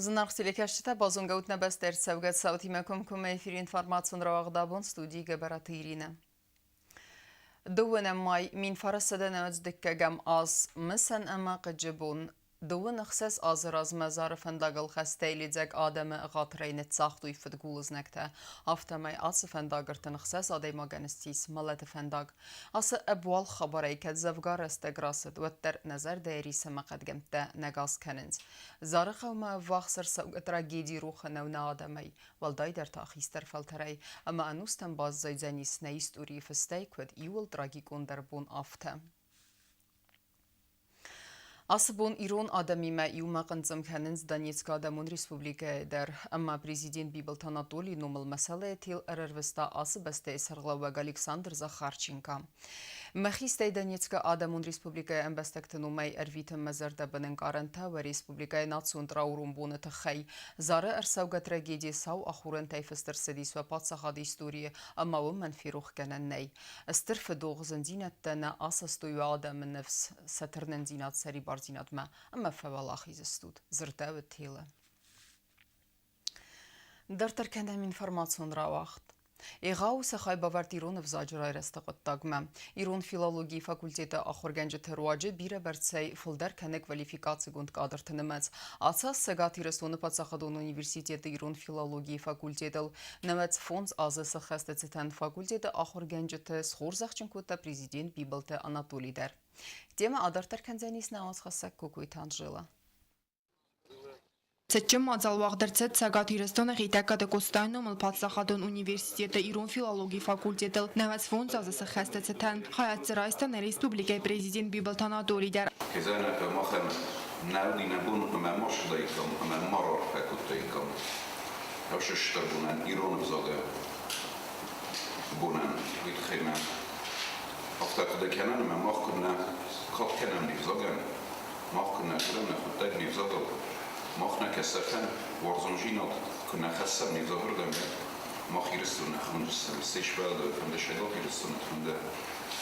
Зынаргъ телекӕсджытӕ, базонгӕ ут нӕ бӕстӕ ӕрцӕугӕ цаутимӕ комкоммӕ эфиры информацион рауагъд абон студийы Гӕбӕраты Иринӕ. Дыууынӕм май 1995 аз мысӕн ӕмӕ хъыджы бон. Дыууын ӕхсӕз азы размӕ Зары фӕндагыл хӕстӕй лидзӕг адӕмы ӕгъатырӕй ныццагътой фыдгулы знӕгтӕ. Афтӕмӕй ацы фӕндаг 36 адӕймагӕн ссис мӕлӕты фӕндаг. Ацы ӕбуалгъ хабарӕй кӕд дзӕвгар рӕстӕг рацыд, уӕддӕр нӕ зӕрдӕйы рис ӕмӕ хъӕдгӕмттӕ нӕ гас кӕнынц. Зары хъӕумӕ ӕввахс ӕрцӕугӕ трагеди рухы нӕу нӕ адӕмӕй, уӕлдайдӕр та хистӕр фӕлтӕрӕй, ӕмӕ ӕнустӕм баззайдзӕнис нӕ историйы фыстӕй куыд иууыл трагикондӕр бон, афтӕ. Ацы бон ирон адӕмимӕ иумӕ хъынцъым кӕнынц Донецкы Адӕмон Республикӕйы дӕр, ӕмӕ президент Бибылты Анатолийы номыл мӕсӕлӕйы тел ӕрӕрвыста ацы бӕстӕйы сӕргълӕууӕг Александр Захарченко. Мӕхи стӕй Донецкы Адӕмон Республикӕйы ӕмбӕстӕгты номӕй ӕрвитын мӕ зӕрдӕбын ӕнкъарӕнтӕ уӕ республикӕйы национ траурон боны тыххӕй. Зары ӕрцӕугӕ трагеди сау ахорӕнтӕй фыст ӕрцыдис уӕ паддзахады историйы ӕмӕ уымӕн ферохгӕнӕн нӕй. Стыр фыдох зындзинӕдтӕ нӕ асастой уӕ адӕмы ныфс, сӕ тырнындзинад сӕрибардзинадмӕ ӕмӕ фӕуӕлахиз стут, дзырдӕуы телы. Дарддӕр кӕнӕм информацион рауагъд. Егъау сӕ хайбавӕрд ирон ӕвзаджы райрӕзты хъуыддагмӕ. Ирон филологийы факультеты ахуыргӕнджыты руаджы бирӕбӕрцӕй фылдӕр кӕны квалификацигонд кадрты нымӕц. Ацы аз Цӕгат Ирыстоны паддзахадон университеты ирон филологийы факультетыл 95 азы сыххӕсты цытӕн факультеты ахуыргӕнджыты схорзӕхджын кодта президент Бибылты Анатолий дӕр. Темӕ адарддӕр кӕндзӕнис нӕ уацхӕссӕг Кокойты Анжела. Цытджын мадзал уагъд ӕрцыд Цӕгат Ирыстоны Хетӕгкаты Къостайы номыл паддзахадон университеты ирон филологийы факультетыл 95 азы сыххӕсты цытӕн. Хайад дзы райста нӕ республикӕйы президент Бибылты Анатолий дӕр. Хезӕнӕтӕ махӕн нӕ уыди нӕ бон ӕмӕ ма ссыдаиккам ӕмӕ ма раарфӕ кодтаиккам ӕфсӕстдӕр бонӕн, ирон ӕвзагы бонӕн. Уый тыххӕй мӕ афтӕ хъуыды кӕнӕн ӕмӕ мах куыд нӕ кад кӕнӕм не взагӕн, Мах куы нӕ курӕм нӕ хъуыддаг не взагыл, мах нӕ кӕстӕртӕн уарзондзинад куы нӕ хӕссӕм не взагырдӕм, мах Ирыстоны хондзыстӕм, стӕй сывӕллӕтты фӕнды Цӕгат Ирыстоны, фӕнды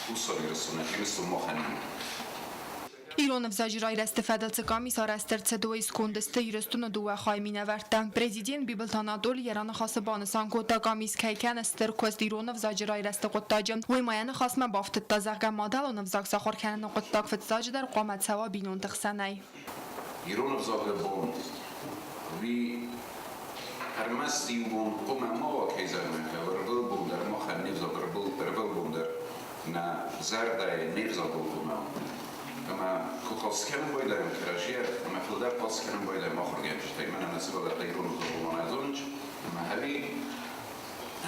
Хуссар Ирыстоны, Ирыстон махӕн у. Ирон ӕвзаджы райрӕзты фӕдыл цы къамис арӕзт ӕрцыд, уый сконды сты Ирыстоны дыууӕ хайы минӕвӕрттӕ. Президент Бибылты Анатоли йӕ раныхасы банысан кодта, къамис кӕй кӕны стыр куыст ирон ӕвзаджы райрӕзты хъуыддаджы. Уый ма йӕ ныхасмӕ бафтыдта, зӕгъгӕ, мадӕлон ӕвзаг сахуыр кӕныны хъуыддаг фыццаджыдӕр хъуамӕ цӕуа бинонты хсӕнӕй. Ирон ӕвзагы бон уый ӕрмӕст иу бон хъуамӕ ма уа, кӕй зӕгъын ӕй хъӕуы, ӕрвылбон дӕр махӕн не взаг ӕрвылбон дӕр нӕ зӕрдӕйы не взагыл хъуамӕ уа. Ӕмӕ куы хъаст кӕнын байдайӕм кӕрӕдзийӕ, ӕмӕ фылдӕр хъаст кӕнын байдайӕм ахуыргӕнджытӕй, мӕнӕ нӕ сывӕллӕттӕ ирон ӕвзагыл ма нӕ зонынц, ӕмӕ ӕви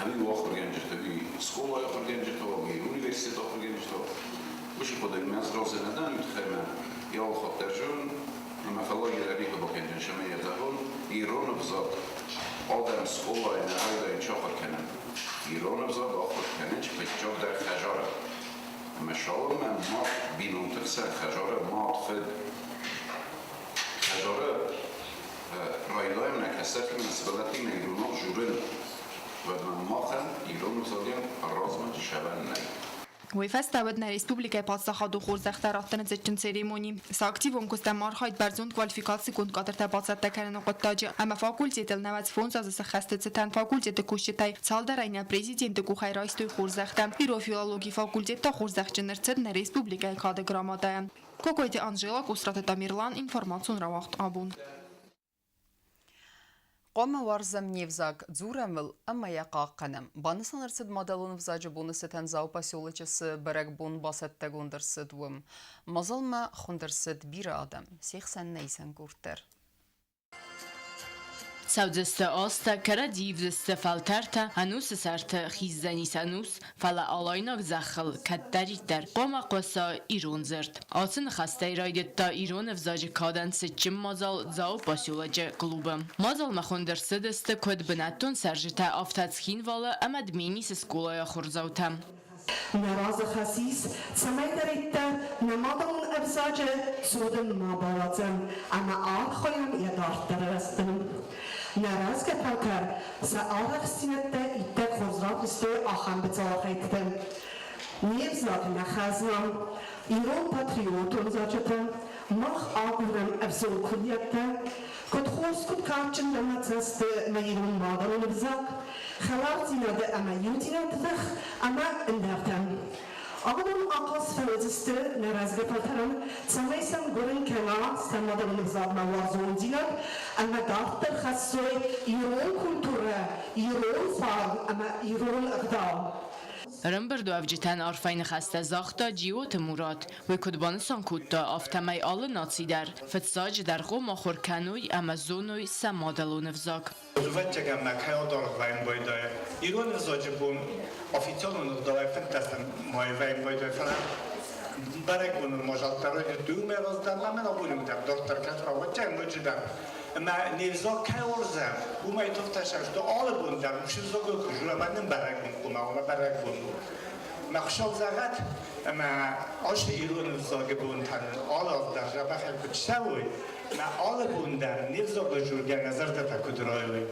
ӕви у ахуыргӕнджытӕ, ӕви скъолайы ахуыргӕнджытӕ, ӕви университеты ахуыргӕнджытӕ. Уыцы хъуыдыимӕ ӕз разы нӕ дӕн, уый тыххӕй мӕ йӕ алхатт дӕр зонын, ӕмӕ фӕллойы ӕрбихы бакӕнджын сӕмӕ йӕ зӕгъон, ирон ӕвзаг адӕм скъолайы нӕ райдайынц ахуыр кӕнын. Ирон ӕвзаг ахуыр кӕнынц фыццагдӕр хӕдзары. Ӕмӕ цалынмӕ мад бинонты хсӕн хӕдзары мад, фыд, хӕдзары райдайӕм нӕ кӕстӕртимӕ, сывӕллӕттимӕ иронау дзурын, уӕдмӕ махӕн ирон ӕвзагӕн размӕ сӕвӕн нӕй. Уый фӕстӕ уыд нӕ республикӕйы паддзахадон хорзӕхтӕ раттыны цытджын церемони. Сӕ активон куыст ӕмӕ архайд бӕрзонд квалификацигонд кадртӕ бацӕттӕ кӕныны хъуыддаджы ӕмӕ факультетыл 95 азы сӕххӕсты цытӕн факультеты кусджытӕй цалдӕрӕй нӕ президенты къухӕй райстой хорзӕхтӕ. Ирон филологийы факультет та хорзӕхджын ӕрцыд нӕ республикӕйы кады грамотӕйӕ. Кокойты Анжела, Къусраты Тамерлан, информацион рауагъд абон. Хъуамӕ уарзӕм не взаг, дзурӕм ыл ӕмӕ йӕ хъахъхъӕнӕм. Банысан ӕрцыд мадӕлон ӕвзаджы боны цытӕн Дзауы поселочы цы бӕрӕгбон бацӕттӕгонд ӕрцыд, уым. Мадзалмӕ хуынд ӕрцыд бирӕ адӕм, се хсӕн нӕ исӕн къорд дӕр. Цӕудзысты азтӕ, кӕрӕдзи ивдзысты фӕлтӕртӕ, ӕнусы сӕрты хиздзӕнис ӕнус, фӕлӕ алайнаг зӕххыл кӕддӕриддӕр хъуамӕ хъуыса ирон дзырд. Ацы ныхӕстӕй райдыдта ирон ӕвзаджы кадӕн цытджын мадзал Дзауы поселочы клубы. Мадзалмӕ хуынд ӕрцыдысты куыд бынӕттон цӕрджытӕ, афтӕ Цхинвалы ӕмӕ Дменисы скъолайы ахуырдзаутӕ. Нӕ разы хӕс ис, цӕмӕйдӕриддӕр нӕ мадӕлон ӕвзаджы цудын ма бауадзӕм ӕмӕ архайӕм йӕ дарддӕры рӕзтыл. Нӕ рӕзгӕ фӕлтӕр сӕ арӕхстдзинӕдтӕ иттӕг хорз равдыстой ахӕм быцӕуархӕйдтыты. Не взаг нӕ хӕзна, ирон патриотон зарджытӕ, мах агурӕм ӕвзонг курдиӕттӕ. Куыд хорз, куыд кадджын дӕ мӕ цӕсты мӕ ирон мадӕлон ӕвзаг, хӕлардзинады ӕмӕ иудзинады тых ӕмӕ ӕндӕртӕ. Адон ахъаз фӕуыдзысты нӕ рӕзгӕ фӕлтӕрӕн, цӕмӕй сӕм гуырын кӕна сӕ мадӕлон ӕвзагмӕ уарзондзинад ӕмӕ дарддӕр хӕссой ирон культурӕ, ирон фарн ӕмӕ ирон ӕгъдау. Ӕрӕмбырдуӕвджытӕн арфӕйы ныхӕстӕ загъта Джиоты Мурат. Уый куыд банысан кодта, афтӕмӕй алы наци дӕр, фыццаджыдӕр, хъом ахуыр кӕной ӕмӕ зоной сӕ мадӕлон ӕвзаг. Ӕвӕццӕгӕн мӕ кӕй адаргъ вӕййын байдайы. Ирон ӕвзаджы бон официалон ӕгъдауӕй 15 майы вӕййын байдайы, фӕлӕ бӕрӕгбонон мадзӕлттӕ райдыдтой уымӕй раздӕр ӕмӕ абоны дӕр дарддӕр кӕд ӕвӕццӕгӕн ноджыдӕр. Ӕмӕ не взаг кӕй уарзӕм, уымӕй тыхтӕсӕг сты алы бон дӕр уыцы взагыл куы дзурӕм, ӕмӕ нын бӕрӕгбон хъуамӕ уа, бӕрӕгбон у. Мӕ Хуыцау зӕгъӕд, ӕмӕ ацы ирон ӕвзаджы бонтӕ нын алы аз дӕр дзӕбӕхӕй куыд цӕуой, мӕ алы бон дӕр не взагыл дзургӕ нӕ зӕрдӕтӕ куыд райой.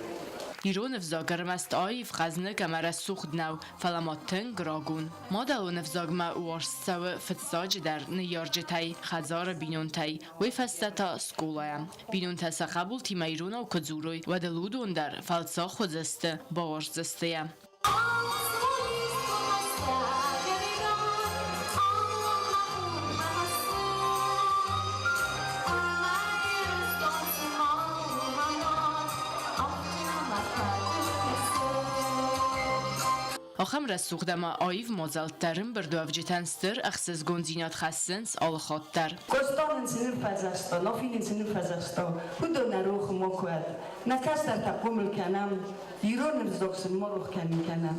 Ирон ӕвзаг ӕрмӕст аив, хъӕзныг ӕмӕ рӕсугъд нӕу, фӕлӕ ма тынг рагон. Мадӕлон ӕвзагмӕ уарзт цӕуы фыццаджыдӕр ныййарджытӕй, хӕдзары бинонтӕй, уый фӕстӕ та скъолайӕ. Бинонтӕ сӕ хъӕбултимӕ иронау куы дзурой, уӕд ыл уыдон дӕр фӕлдзӕхх уыдзысты, бауарздзысты йӕ. Ахӕм рӕсугъд ӕмӕ аив мадзӕлттӕ ӕрӕмбырдуӕвджытӕн стыр ӕхсызгондзинад хӕссынц алы хатт дӕр. Къоста нын цы ныффӕдзӕхста, Нафи нын цы ныффӕдзӕхста, уыдон нӕ рохы макуы уӕд. Нӕ кӕстӕртӕ хъомыл кӕнӕм, ирон ӕвзаг сын ма рох кӕнын кӕнӕм.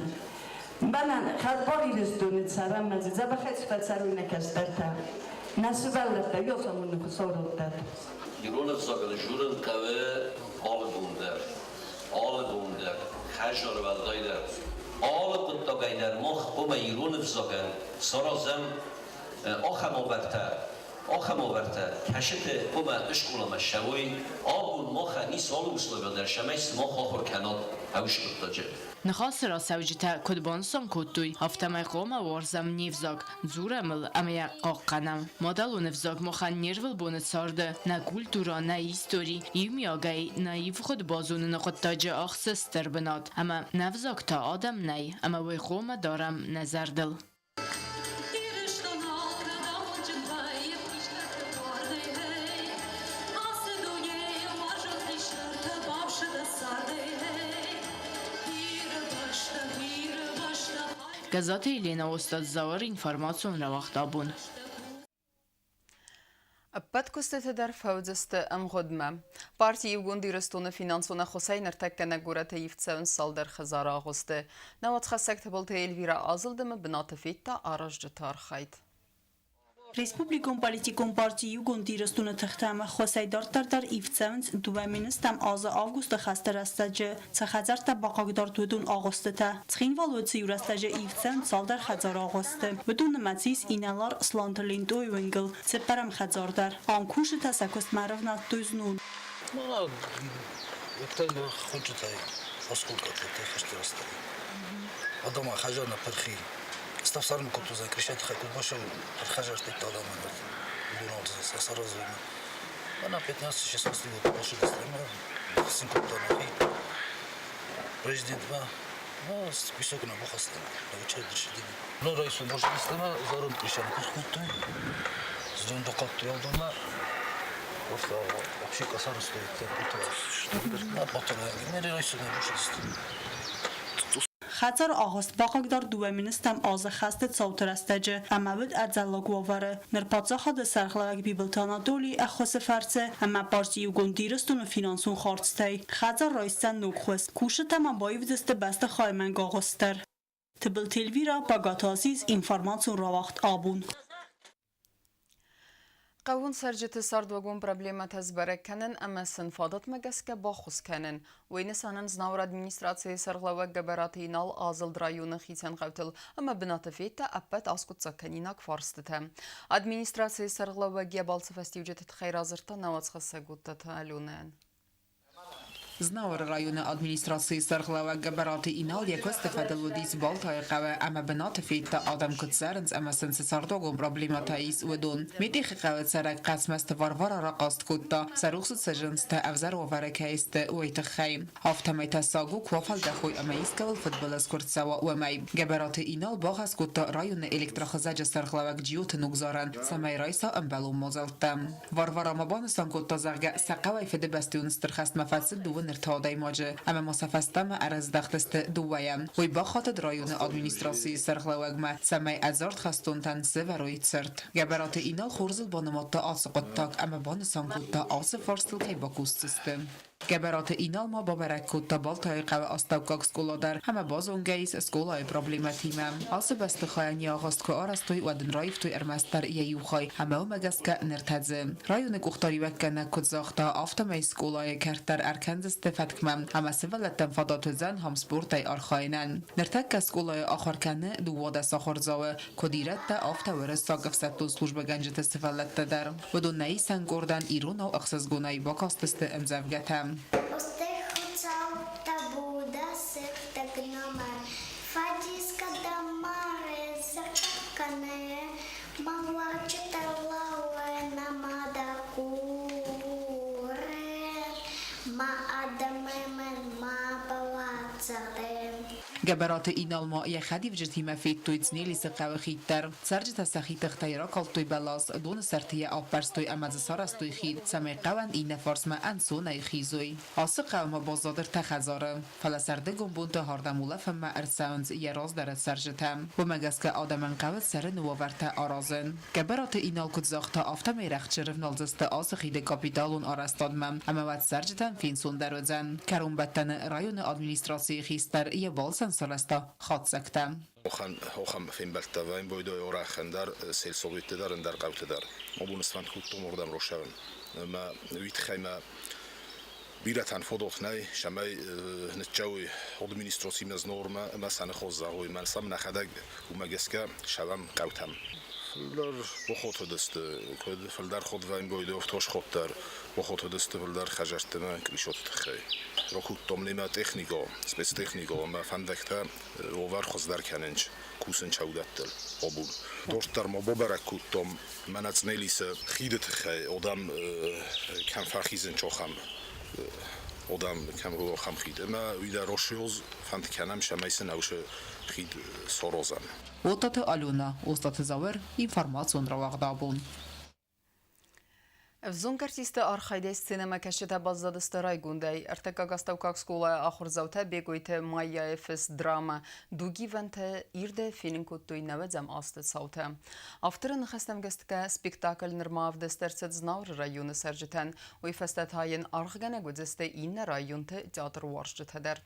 Мӕнӕн хӕдбар Ирыстоны цӕрӕм ӕмӕ дзы дзӕбӕхӕй цы фӕцӕрой нӕ кӕстӕртӕ, нӕ сывӕллӕттӕ, йосамоны Хуыцау раттӕд. Ирон ӕвзагыл дзурын хъӕуы алы бон дӕр, алы бон дӕр, хӕзар уӕлдайдӕр. Алы хъуыддагӕй дӕр мах хъуамӕ ирон ӕвзагӕн саразӕм ахӕм уавӕртӕ, ахӕм уавӕртӕ, кӕцыты хъуамӕ скъоламӕ ссӕуой, абон махӕн ис алы условия дӕр, цӕмӕй сымах ахуыр кӕнат ӕвзаг хъуыддаджы. Ныхасы рацӕуджытӕ куыд банысан кодтой, афтӕмӕй хъуамӕ уарзӕм не взаг, дзурӕм ыл ӕмӕ йӕ хъахъхъӕнӕм. Мадӕлон ӕвзаг махӕн не рвылбоны царды, нӕ культурӕ, нӕ истори, иумиагӕй нӕ ивгъуыд базоныны хъуыддаджы ахсы стыр бынат. Ӕмӕ нӕ взаг та адӕм нӕй, ӕмӕ уый хъуамӕ дарӕм нӕ зӕрдыл. Гӕззаты Еленӕ Остъаты Зауыр информацион рауагъд абон. Ӕппӕт куыстыты дӕр фӕуыдзысты ӕмгъуыдмӕ. Парти Иугонд Ирыстоны финансон ӕххуысӕй ныртӕккӕ нӕ горӕты ивд цӕуынц цалдӕр хӕдзары агъуысты. Нӕ уацхӕссӕг Тыбылты Эльвирӕ азылд ӕмӕ бынаты федта аразджыты архайд. Республикон политикон парти Иугонд Ирыстоны тыхтӕ ӕмӕ ӕххуысӕй дарддӕр дӕр ивд цӕуынц 2000 азы августы хӕсты рӕстӕджы цы хӕдзӕрттӕ бахъыгдард, уыдон агъуыстытӕ. Цхинвалы уыцы иу рӕстӕджы ивд цӕуынц цалдӕр хӕдзары агъуысты. Уыдон нымӕц ис инӕлар Сланты Лентъойы уынгыл, цыппӕрӕм хӕдзар дӕр. Ам кусджытӕ сӕ куыстмӕ ӕрӕвнӕлдтой знон. Адӕмӕн хӕзар нӕ пырхи. Ставсармы кодтой Крещатый куыд башыл хӕзӕрттӕ адӕмӕн саразой. Она 15-16 год пошли сын кодта нӕхи президентмӕ. Ну, список на бухаста, научать дышать. Ну, райсу божественно, зарон крещан куркуттой. Зрон докатты алдыма. Просто вообще косар стоит. На потом, райсу на божественно. Хӕдзары агъуыст бахъыгдард 2000 азы хӕсты цауты рӕстӕджы ӕмӕ уыд ӕдзӕллаг уавӕры. Ныр паддзахады сӕргълӕууӕг Бибылты Анатолийы ӕххуысы фӕрцы ӕмӕ парти Иугонд Ирыстоны финансон хӕрдзтӕй хӕдзар райсдзӕн ног хуыз. Кусджытӕ ма баивдзысты бӕстыхайы мӕнг агъуыст дӕр. Тыбылты Эльвира, Багаты Азиз, информацион рауагъд Абон. Хъӕууон цӕрджыты цардуагон проблемӕтӕ сбӕрӕг кӕнын ӕмӕ сын фадатмӕ гӕсгӕ баххуыс кӕнын. Уый нысанӕн Знауыр администрацийы сӕргълӕууӕг Гӕбӕраты Инал азылд районы хицӕн хъӕутыл ӕмӕ бынаты федта ӕппӕт аскъуыддзагкӕнинаг фарстытӕ. Администрацийы сӕргълӕууӕг йӕ балцы фӕстиуджыты тыххӕй радзырдта нӕ уацхӕссӕг Уыдтаты Аленӕйӕн. Знауыры районы администрацийы сӕргълӕууӕг Гӕбӕраты Инал йӕ куысты фӕдыл уыдис Балтайы хъӕуы ӕмӕ бынаты федта, адӕм куыд цӕрынц ӕмӕ сын цы цардуагон проблемӕтӕ ис, уыдон. Метъихы хъӕуы цӕрӕг Хъӕцмӕзты Варвара рахъаст кодта, сӕ рухсы цӕджындзтӕ ӕвзӕр уавӕры кӕй сты, уый тыххӕй. Афтӕмӕй та саг у, куы афӕлдӕхой ӕмӕ искӕуыл фыдбылыз куы рцӕуа, уымӕй. Гӕбӕраты Инал бахӕс кодта районы электрохызӕджы сӕргълӕууӕг Джиоты Нугзарӕн, цӕмӕй райса ӕмбӕлон мадзӕлттӕ. Варвара ма банысан кодта, зӕгъгӕ, сӕ хъӕуӕй Фыдыбӕстӕйон Стыр хӕстмӕ фӕцыд дыууын ӕртӕ адӕймаджы, ӕмӕ ма сӕ фӕстӕмӕ ӕрӕздӕхтысты дыууӕйӕ. Уый бахатыд районы администрацийы сӕргълӕууӕгмӕ, цӕмӕй ӕдзард хӕстонтӕн сӕвӕрой цырт. Гӕбӕраты Инал хорзыл банымадта ацы хъуыддаг ӕмӕ банысан кодта, ацы фарстыл кӕй бакусдзысты. Гӕбӕраты Инал ма бабӕрӕг кодта Балтайы хъӕуы астӕуккаг скъола дӕр ӕмӕ базонгӕ ис скъолайы проблемӕтимӕ. Ацы бӕстыхайӕн йӕ агъуыст куы арӕзтой, уӕд ын раивтой ӕрмӕстдӕр йӕ иу хай, ӕмӕ уымӕ гӕсгӕ ныр тӕдзы. Районы къухдариуӕггӕнӕг куыд загъта, афтӕмӕй скъолайы кӕрт дӕр ӕркӕндзысты фӕткмӕ ӕмӕ сывӕллӕттӕн фадат уыдзӕн хӕмспортӕй архайынӕн. Ныртӕккӕ скъолайы ахуыр кӕны 12 ахуырдзауы, куыд ирӕттӕ, афтӕ уырыссаг ӕфсӕддон службӕгӕнджыты сывӕллӕттӕ дӕр. Уыдон нӕ исӕн къордӕн иронау ӕхсызгонӕй бакастысты ӕмдзӕвгӕтӕ. Устых Хуыцӕуттӕ Будда сыгъдӕг номӕн, Фӕдис кӕдӕм мары, зӕрдӕ кӕны, Мӕ уӕрджытӕ лӕууы нӕ мады куры, Мӕ адӕмы мын ма бауадзӕд. Гӕбӕраты Инал ма йӕ хӕдивджытимӕ федтой Цънелисы хъӕуы хид дӕр. Цӕрджытӕ сӕхи тыхтӕй ракалдтой бӕлас, доны сӕрты йӕ аппӕрстой ӕмӕ дзы сарӕзтой хид, цӕмӕй хъӕуӕн иннӕ фарсмӕ ӕнцонӕй хизой. Ацы хъӕумӕ баззад ӕртӕ хӕдзары, фӕлӕ сӕрдыгон бонты хӕрдӕм улӕфынмӕ ӕрцӕуынц йӕ раздӕры цӕрджытӕ. Уымӕ гӕсгӕ адӕмӕн хъӕуы цӕрыны уавӕртӕ аразын. Гӕбӕраты Инал куыд загъта, афтӕмӕй рӕхджы рывналдзысты ацы хиды капиталон арӕзтадмӕ ӕмӕ уӕд цӕрджытӕн фенцондӕр уыдзӕн. Кӕронбӕттӕны районы администрацийы хистӕр йӕ балцӕн сарӕзта хатдзӕгтӕ. Охӕн фембӕлдтӕ вӕййы орӕхӕн дӕр, сельсоветты дӕр, ӕндӕр хъӕуты дӕр. Абон сфӕнд кодтон уырдӕм росӕвын. Ӕмӕ уый тыххӕй мӕ бирӕтӕн фодох нӕй, цӕмӕй ныццӕуой администрацимӕ знормӕ ӕмӕ сӕ ныхос зӕгъой. Мӕн сӕм нӕхӕдӕг уымӕ гӕсгӕ сӕвӕм хъӕутӕм. Фылдӕр бохотыдысты, куыд фылдӕр ходвӕймбойды ӕфтосход дӕр бохотыдысты фылдӕр хӕдзӕртты ӕмӕ кълисоты тыххӕй. Ракодтам немӕ техникӕ, спецтехникӕ ӕмӕ фӕндӕгтӕ уавӕр хуыздӕр кӕнынц, кусын чӕудӕттыл абон. Дарддӕр ма бабӕрӕг кодтам мӕнӕ Цънелисы хиды тыххӕй, адӕм кӕм фӕхизынц, ахӕм адӕм кӕм ахӕм хид. Ӕмӕ уый дӕр росйоз фӕнд кӕнӕм, цӕмӕй сын ӕвсы хид саразӕм. Отаты Алена, Остаты Зауыр, информацион рауагъд абон. Ӕвзонг артисты архайдӕй сценӕмӕкӕсджытӕ баззадысты райгондӕй. Ӕртыккаг астӕуккаг скъолайы ахуырдзаутӕ Бекъойты Майяйы фыст драмӕ «Дугивӕнтӕ» ирдӕй фенын кодтой нӕуӕдзӕм азты цаутӕ. Авторы ныхӕстӕм гӕсгӕ спектакль нырма ӕвдыст ӕрцыд Знауыры районы цӕрджытӕн. Уый фӕстӕ та йын аргъгӕнӕг уыдзысты иннӕ районты театруарзджытӕ дӕр.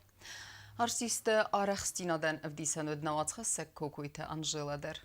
Артисты арӕхстдзинадӕн ӕвдисӕн уыд науӕдзхӕссӕг Кокойты Анжела дӕр.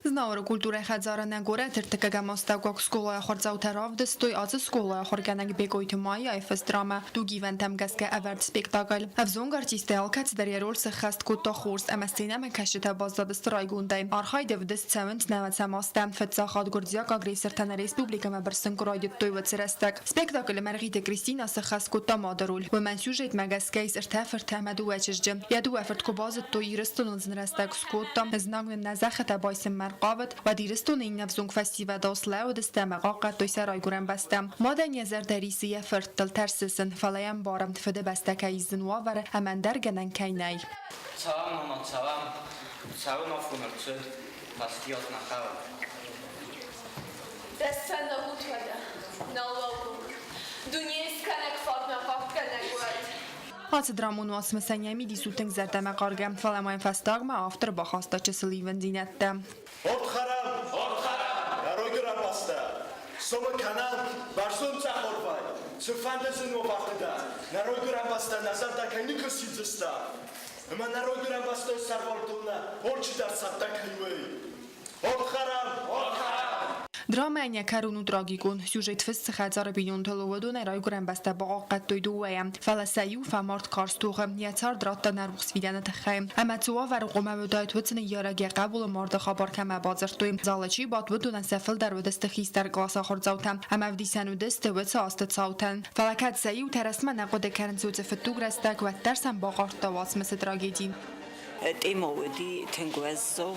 Знауыры культурӕйы хӕдзары нӕ горӕты ӕртыккӕгӕм астӕуккаг скъолайы ахуырдзаутӕ равдыстой ацы скъолайы ахуыргӕнӕг Бекъойты Майяйы фыст драмӕ «Дугивӕнтӕм гӕсгӕ ӕвӕрд спектакль». Ӕвзонг артисттӕй алкӕцыдӕр йӕ роль сӕххӕст кодта хорз ӕмӕ сценӕмӕкӕсджытӕ баззадысты райгондӕй. Архайд ӕвдыст цӕуынц нӕуӕдзӕм азтӕ. Фыццаг хатт гуырдзиаг агрессортӕ нӕ республикӕмӕ бырсын куы райдыдтой, уыцы рӕстӕг. Спектаклы Мӕргъиты Кристина сӕххӕст кодта мады роль. Уымӕн сюжетмӕ гӕсгӕ ис ӕртӕ фырты ӕмӕ дыууӕ чызджы. Йӕ дыууӕ фырт куы базыдтой, Ирыстоныл зын рӕстӕг скодта, знаг нын нӕ зӕххытӕ байсынмӕ ӕрхъавыд, уӕд Ирыстоны иннӕ взонг фӕсивӕдау слӕууыдысты ӕмӕ хъахъхъӕдтой сӕ райгуырӕн бӕстӕ. Мадӕн йӕ зӕрдӕ рисы йӕ фырттыл, тӕрсы сын, фӕлӕ йӕ ӕмбары, фыдыбӕстӕ кӕй зын уавӕры ӕмӕ ӕндӕр гӕнӕн кӕй нӕй. Цӕуӕм ӕмӕ цӕуӕм, цӕуын афон ӕрцыд, фӕстиат нӕ хъӕуы. Дӕ сӕнӕгут уӕдӕ, нӕлуӕлгом, дунейы скӕнӕг фарнӕ хъахъхъӕнӕг уӕд. Ацы драмон уацмысӕн йӕ мидис у тынг зӕрдӕмӕхъаргӕ, фӕлӕ ма йын фӕстагмӕ автор бахаста чысыл ивындзинӕдтӕ. Ортхарам! Ортхарам! Наройгырабаста! Сомы кӕнӕм, бӕрзонд цъӕх арвӕй, цыфӕнды зын уавӕрты дӕр, Наройгырабаста нӕ зӕрдӕ кӕй никуы сидзыста, ӕмӕ Наройгырабастайы сӕрвӕлтау нӕ алчидӕр цӕттӕ кӕй уый. Ортхарам! Ортхарам! Драмӕйӕн йӕ кӕрон у трагикон. Сюжет фыст цы хӕдзары бинонтыл, уыдонӕй райгуырӕн бӕстӕ бахъахъхъӕдтой дыууӕйӕ. Фӕлӕ сӕ иу фӕмард карз тохы, йӕ цард радта нӕ рухс фидӕны тыххӕй. Ӕмӕ цы уавӕры хъуамӕ уыдаид уыцы ныййарӕг йӕ хъӕбулы марды хабар кӕмӕ бадзырдтой, залы чи бадт, уыдонӕн сӕ фылдӕр уыдысты хистӕр къласы ахуырдзаутӕ ӕмӕ ӕвдисӕн уыдысты уыцы азты цаутӕн. Фӕлӕ кӕд сӕ иутӕ рӕстмӕ нӕ хъуыды кӕнынц уыцы фыддуг рӕстӕг, уӕддӕр сӕм бахъардта уацмысы трагеди. Тъемо уыди тынг уӕззау.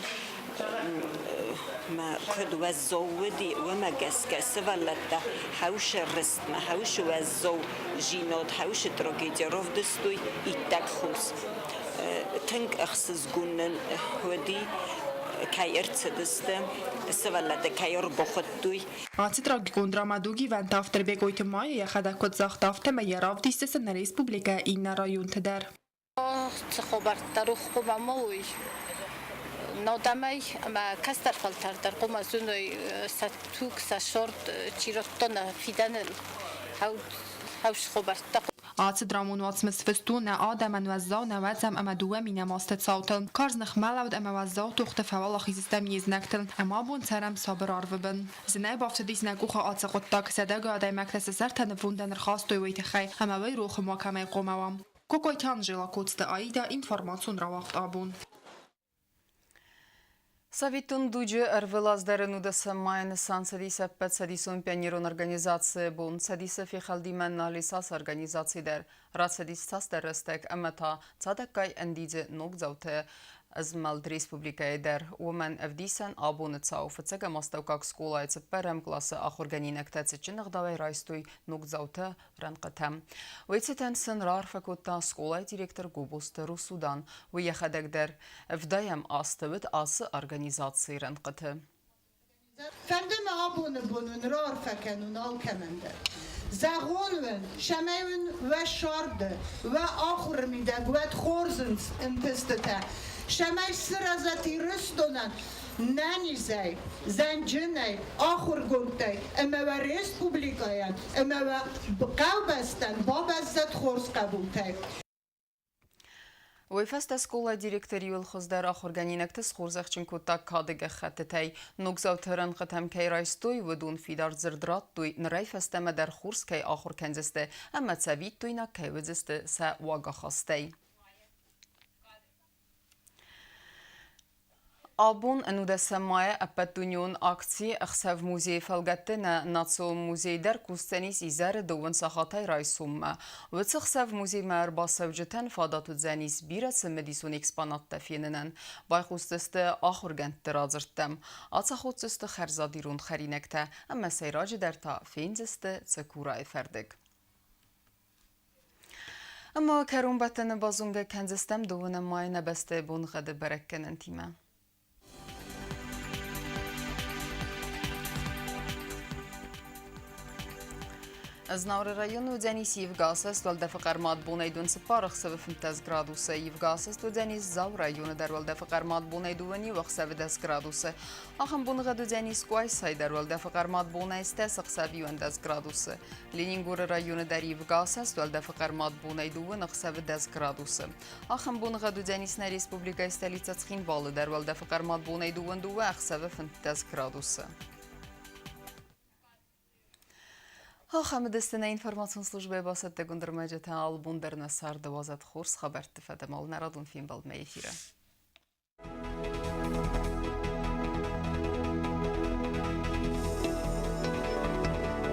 Мӕ куыд уӕззау уыди, уымӕ гӕсгӕ сывӕллӕттӕ хӕусы рыстмӕ, хӕусы уӕззау зинад, хӕусы трагеди равдыстой иттӕг хорз. Тынг ӕхсызгон нын уыди, кӕй ӕрцыдысты, сывӕллӕттӕ кӕй ӕрбахуыдтой. Ацы трагикон драмӕ дугивӕнты автор Бекъойты Майя йӕхӕдӕг куыд загъта, афтӕмӕй йӕ равдисдзысты нӕ республикӕйы иннӕ районты дӕр. Цы хабӕрттӕ рух хъуамӕ уой нодӕмӕй ӕмӕ кӕстӕр фӕлтӕр дӕр хъуамӕ зоной сӕ туг, сӕ сорт, чи радта нӕ фидӕныл хӕус хабӕрттӕ. Ацы драмон уацмыс фыст у нӕ адӕмӕн уӕззау нӕуӕдзӕм ӕмӕ 2 000 азты цаутыл. Карз ныхмӕлӕуд ӕмӕ уӕззау тохты фӕуӕлахиз стӕм не знӕгтыл ӕмӕ абон цӕрӕм сабыр арвы бын. Зынӕй бафтыдис нӕ къухы ацы хъуыддаг, сӕдӕгай адӕймӕгтӕ сӕ сӕртӕ нывондӕн ӕрхастой уый тыххӕй, ӕмӕ уый рохы макӕмӕй хъуамӕ уа. Кокойты Анжела, Коцты Аида, информацион рауагъд абон. Советон дуджы ӕрвылаз дӕр ӕнудӕсӕм майы нысан цӕдис ӕппӕтцӕдисон пионерон организацийы бон. Цӕдисы фехӕлдимӕ нал ис ацы организаци дӕр. Рацыдис цасдӕр рӕстӕг ӕмӕ та цадӕггай ӕндидзы ногдзаутӕ ӕзмӕлд республикӕйы дӕр. Уымӕн ӕвдисӕн абоны цау. Фыццӕгӕм астӕуккаг скъолайы цыппӕрӕм къласы ахуыргӕнинӕгтӕ цытджын ӕгъдауӕй райстой ногдзаутӕ рӕнхъытӕм. Уый цытӕн сын раарфӕ кодта скъолайы директор Гобозты Русудан. Уый йӕхӕдӕг дӕр ӕвдайӕм азты уыд ацы организацийы рӕнхъыты. Фӕнды мӕ абоны бон уын раарфӕ кӕнун алкӕмӕн дӕр. Зӕгъон уын, цӕмӕй уын уӕ сӕрды, уӕ ахуыры мидӕг уӕд хорз ӕнтыстытӕ, цӕмӕй сырӕзат Ирыстонӕн нӕнизӕй, зӕнджынӕй, ахуыргондтӕй ӕмӕ уӕ республикӕйӕн ӕмӕ уӕ хъӕубӕстӕн бабӕззӕд хорз хъӕбултӕй. Уый фӕстӕ скъолайы директор иуыл хуыздӕр ахуыргӕнинӕгты схорзӕхджын кодта кады гӕххӕттытӕй. Ногдзауты рӕнхъытӕм кӕй райстой, уыдон фидар дзырд радтой, нырӕй фӕстӕмӕ дӕр хорз кӕй ахуыр кӕндзысты ӕмӕ цӕвиттойнаг кӕй уыдзысты сӕ уагахастӕй. Абон ӕнудӕсӕм майы ӕппӕтдунеон акци «Ӕхсӕв музейы» фӕлгӕтты нӕ Национ музей дӕр кусдзӕнис изӕры дыууын сахатӕй райсоммӕ. Уыцы хсӕв музеймӕ ӕрбацӕуджытӕн фадат уыдзӕнис бирӕ цымыдисон экспонаттӕ фенынӕн. Байхъусдзысты ахуыргӕндты радзырдтӕм, ацаходдзысты хӕрзад ирон хӕринӕгтӕ ӕмӕ сӕйраджыдӕр та фендзысты Цыкурайы фӕрдыг. Ӕмӕ кӕронбӕттӕны базонгӕ кӕндзыстӕм дыууынӕм майы нӕ бӕстӕйы боныгъӕды бӕрӕггӕнӕнтимӕ. Знауыры районы уыдзӕнис ивгӕ уӕлдӕфы хъӕрмад бонӕй дон 4 ӕхсӕвы 15 градусы. Ивгӕ уыдзӕнис Дзауы районы дӕр уӕлдӕфы хъӕрмад бонӕй дыууӕ ӕхсӕвы 10 градусы. Ахӕм боныгъӕд уыдзӕнис Къуайсайы дӕр уӕлдӕфы хъӕрмад бонӕй стӕс ӕхсӕв 11 градусы. Ленингоры районы дӕр ивгӕ уӕлдӕфы хъӕрмад бонӕй дыууын ӕхсӕвы 10 градусы. Ахӕм боныгъӕд уыдзӕнис нӕ республикӕйы столицӕ Цхинвалы дӕр уӕлдӕфы хъӕрмад бонӕй дыууын дыууӕ ӕхсӕвы 15 градусы. Ахӕм уыдысты нӕ информацион службӕйы бацӕттӕгонд ӕрмӕджытӕ алы бон дӕр нӕ царды уадзӕд хорз хабӕртты фӕдыл нӕ радон фембӕлдмӕ эфиры.